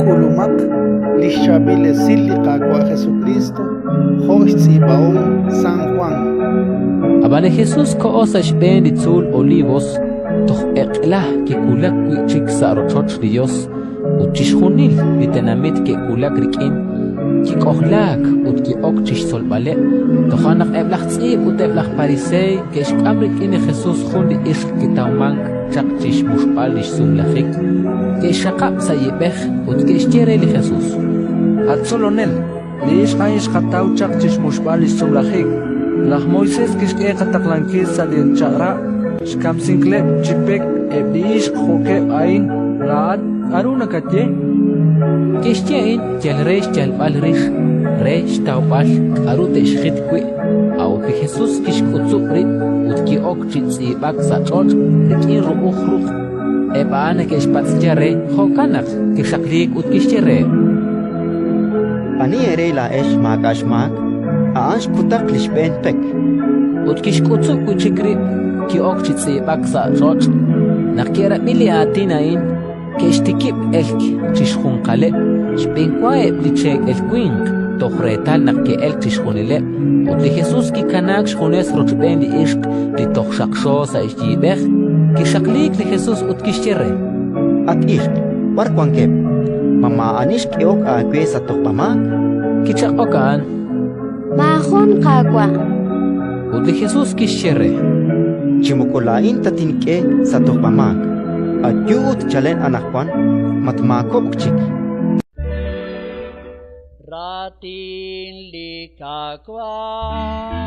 K'ulumaq li xChaab'il Esil li Qaawa' Jesukriist jo' xtz'iib'ahom San Jwan. Ab'an li Jesus koho sa' xb'een li tzuul Olivos, toj eq'la kiwulak wi' chik sa' rochoch li Yos, ut chixjunil li tenamit ke'wulak rik'in. Kik'ojlaak ut ki'ok chi xtzolb'aleb'. Toja' naq eb' laj tz'iib' ut eb' laj Pariseey ke'xk'am rik'in li Jesus jun li ixq kitawmank chaq chi xmuxb'al li xsumlajik. Ke'xxaqab' sa' yiib'ej ut ke'xye re li Jesus: At Tzolonel, li ixq a'in xqataw chaq chi xmuxb'al li xsumlajik. Laj Moisés kixk'e qataqlankil sa' li Chaq'rab' xkamsinkileb' chi pek eb' li ixq jo'keb' a'in. Laa'at k'aru nakaye? Ke'xye a'in yal re xyalb'al rix, re xtawb'al k'aru te'xjit wi'. A'ut li Jesus kixk'utzub' rib' ut ki'ok chi tz'iib'ak sa' ch'och' rik'in ru'uj ruq'. Eb' a'an neke'xpatz'ya re, jo'kan naq kixaqliik ut kixye reheb': Ani eere laa'ex maak'a' xmaak, a'an xkutaq li xb'een pek. Ut kixk'utzub' wi' chik rib', ki'ok chi tz'iib'ak sa' ch'och'. Naq ke'rab'i li aatin a'in, ke'xtikib' elk chi xjunqaleb', xb'enwa eb' li cheekel winq, toj reetal naq ke'elk chixjunileb', ut li Jesus kikanaak xjunes rochb'een li ixq li toj xaqxo sa' xyiib'ej. Kixaqliik li Jesus ut kixye re: At ixq, b'ar wankeb'? Ma maa'ani xk'ehok aawe sa' tojb'amaak? Kichaq'ok a'an: Maajun, Qaawa'. Ut li Jesus kixye re: Chi moko laa'in tatink'e sa' tojb'amaak. Ayu ut chalen anaqwan matmaakob'k chik. Raatin li Qaawa'.